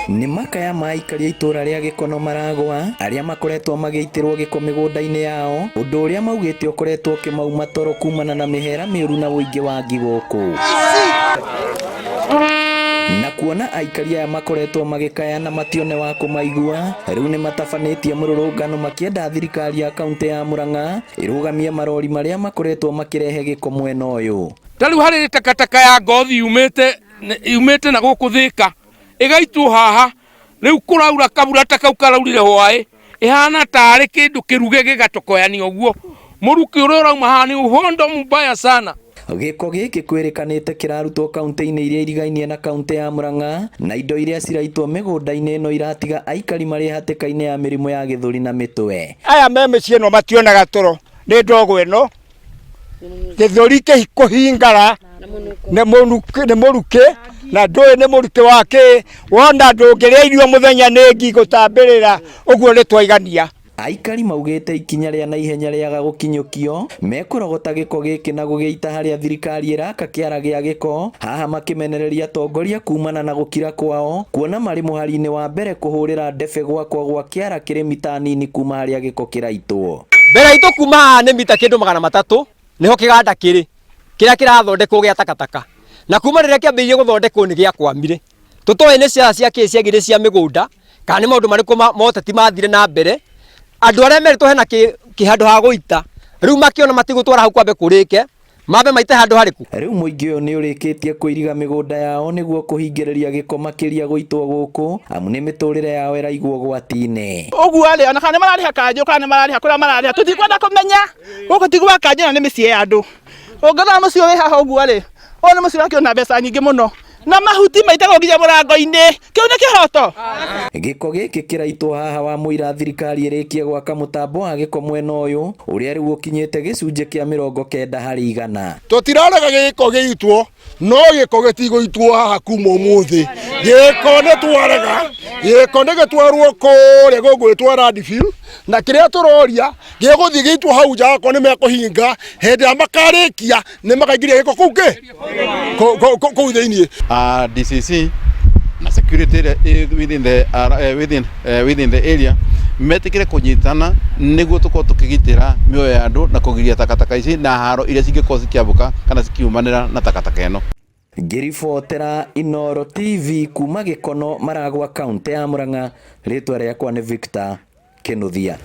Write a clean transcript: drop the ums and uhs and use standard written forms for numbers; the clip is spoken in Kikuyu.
Nĩ makaya ma aikari a itũũra rĩa Gĩkono Maragwa arĩa makoretwo magĩitĩrwo gĩko mĩgũnda-inĩ yao, ũndũ ũrĩa maugĩte ũkoretwo ũkĩmauma toro kumana na mĩhera mĩũru na ũingĩ wa ngi gũkũ. Na kuona aikari aya makoretwo magĩkaya na matione wa kũmaigua, rĩu nĩ matabanĩtie mũrũrũngano makĩenda thirikari ya kaunti ya Murang'a ĩrũgamie marori marĩa makoretwo makĩrehe gĩko mwena ũyũ. Ta rĩu harĩ takataka ya ngothi yumĩte yumĩte na gũkũ Thĩka ĩgaitwo haha, rĩu kũraura kabura ta kau karaurire hwaĩ, ĩhana tarĩ kĩndũ kĩruge gĩgatokoyania ũguo, mũrukĩ ũrĩa ũrauma haha nĩ uhondo mbaya sana. Gĩko gĩkĩ kwĩrĩkanĩte kĩrarutwo kaunti-inĩ iria irigainie na kaunti ya Murang'a na indo iria ciraitwo mĩgũnda-inĩ ĩno iratiga aikari marĩ hatĩka-inĩ ya mĩrimũ ya gĩthũri na mĩtwe. Aya me mĩciĩ ĩno mationaga toro nĩ ndogo ĩno, gĩthũri kũhingara nĩ mũrukĩ na ndũĩ nĩ mũrukĩ wa kĩ, wona ndũngĩrĩa irio mũthenya nĩ ngi gũtambĩrĩra, ũguo nĩ twaigania. Aikari maugĩte ikinya rĩa naihenya rĩaga gũkinyũkio, mekũrogota gĩko gĩkĩ na gũgĩita harĩa thirikari ĩraka kĩara gĩa gĩko, haha makĩmenereria atongoria kumana na gũkira kwao, kuona marĩ mũhari-inĩ wa mbere kũhũrĩra ndebe gwakwo gwa kĩara kĩrĩ mita nini kuma harĩa gĩko kĩraitwo. Mbere itũ kuma haha nĩ mita kĩndũ 300 nĩho kĩganda kĩrĩ kĩrĩa kĩrathondekwo gĩa takataka na kuma rĩrĩa kĩambĩrĩirie gũthondekwo nĩ gĩakwamire tũtoĩ nĩ ciara cia kĩ ciagire cia mĩgũnda kana nĩ maũndũ marĩkũ ma ũteti mathire na mbere andũ arĩa merĩtwo hena kĩ handũ ha gũita rĩu makĩona matigũtwara hau kwambe kũrĩke mambe maite handũ harĩkũ. Rĩu mũingĩ ũyũ nĩ ũrĩkĩtie kũiriga mĩgũnda yao nĩguo kũhingĩrĩria gĩko makĩria gũitwo gũkũ amu nĩ mĩtũrĩre yao ĩraigwo ũgwati-inĩ. Ũguo rĩ, ona kana nĩ mararĩha kanjũ kana nĩ mararĩha kũrĩa mararĩha, tũtikwenda kũmenya. Gũkũ ti gwa kanjũ na nĩ mĩciĩ ya andũ. Ũngĩrora mũciĩ ũyũ wĩ haha ũguo rĩ, ũyũ nĩ mũciĩ ũrakĩona mbeca nyingĩ mũno na mahuti maitagwo nginya mũrango-inĩ. Kĩu nĩ kĩhoto? Gĩko gĩkĩ kĩraitwo haha wa mũira thirikari ĩrĩkie gwaka mũtambo wa gĩko mwena ũyũ ũrĩa rĩu ũkinyĩte gĩcunjĩ kĩa 90%. Tũtirarega gĩko gĩitwo, no gĩko gĩtigũitwo haha kuma ũmũthĩ. Gĩko nĩ twarega, gĩko nĩ gĩtwarwo kũrĩa gũgwĩtwo landfill, na kĩrĩa tũroria gĩgũthiĩ gĩitwo hau nja akorwo nĩ mekũhinga, hĩndĩ ĩrĩa makarĩkia nĩ makaingĩria gĩko kũu kĩ kũu thĩiniĩ. DCC na security ĩrĩa ĩ within the, within, within the area metĩkĩre kũnyitana nĩguo tũkorwo tũkĩgitĩra mĩoyo ya andũ na kũgiria takataka ici na haro iria cingĩkorwo cikĩambũka kana cikiumanĩra na takataka ĩno. Ngĩribotera Inooro TV kuma Gĩkono, Maragwa, kaũntĩ ya Murang'a, rĩtwa rĩakwa nĩ Victor Kĩnuthia.